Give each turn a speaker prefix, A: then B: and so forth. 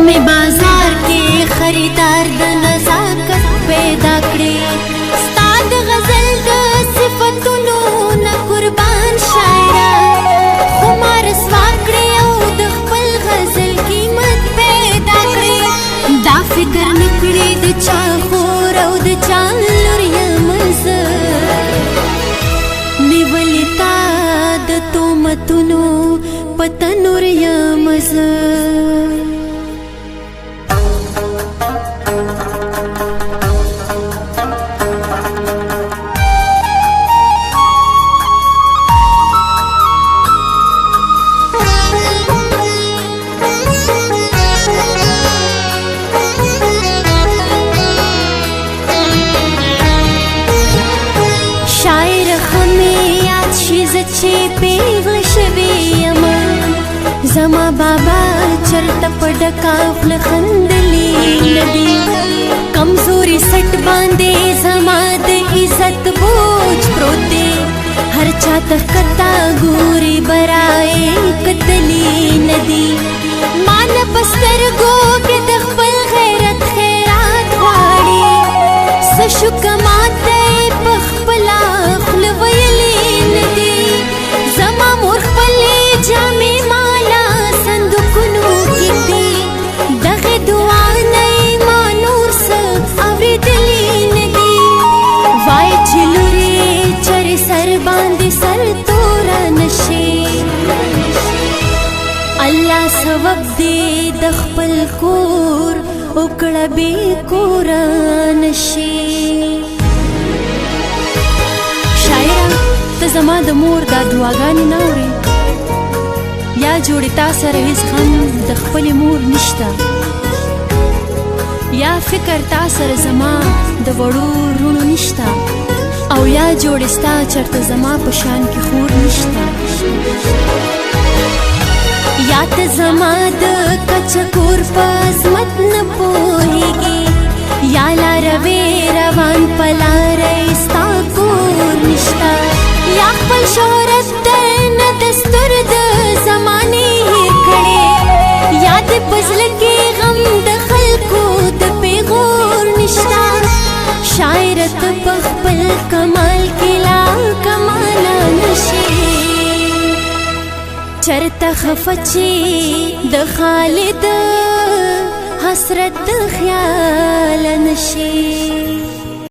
A: می بازار کې خریدار د نزاکت پیدا کړې. ستا د غزل د صفتونو نه قربان شاعره، خو ما رسوا کړې او د خپل غزل قیمت پیدا کړې. دا فکر نه کړې د چا خور او د چا لور یم زه، نیولې تا د تومتونو په تنور یم زه. شاعر خمې یاد شي زه چې پیغله شوې یم، زما بابا چرته په ډکه خوله خندلې نه دي. کمزوري سټ باندې زما د عزت بوج پروت دی، هر چا ته کتا ګوري برای کتلی نه دي. ما نه په سترګو کې د خپل غیرت خیرات غواړي، څه شو که ماته یې په خپله خوله ویلي نه دي. زما مور خپلې جامې مالا صندوقونو کې ږدي، دغې دعا نه یې ما نور څه اورېدلي نه دي. وایي چې لورې چرې سر باندې سر توره نه شي، الله سبب دې د خپل کور وکړه بې کوره نه شي. شاعره ته زما د مور دا دعاګانې نه اورې، یا جوړې تا سره هېڅ غم د خپلې مور نشته، یا فکر تا سره زما د وړو وروڼو نشته، او یا جوړې ستا چرته زما په شان کې خور نشته. یا ته زما د کچ کور په عظمت نه پوهېږي، یا لاروې روان په لاره ستا کور نشته، یا خپل شهرت در نه دستور د زمانې هېر کړې، یا دې په زړه کې غم د خلکو د پیغور نشته. شاعر ته په خپل کمال کې لا کماله نشي، چرته خفه چې د خالد حسرت د خیال نشي.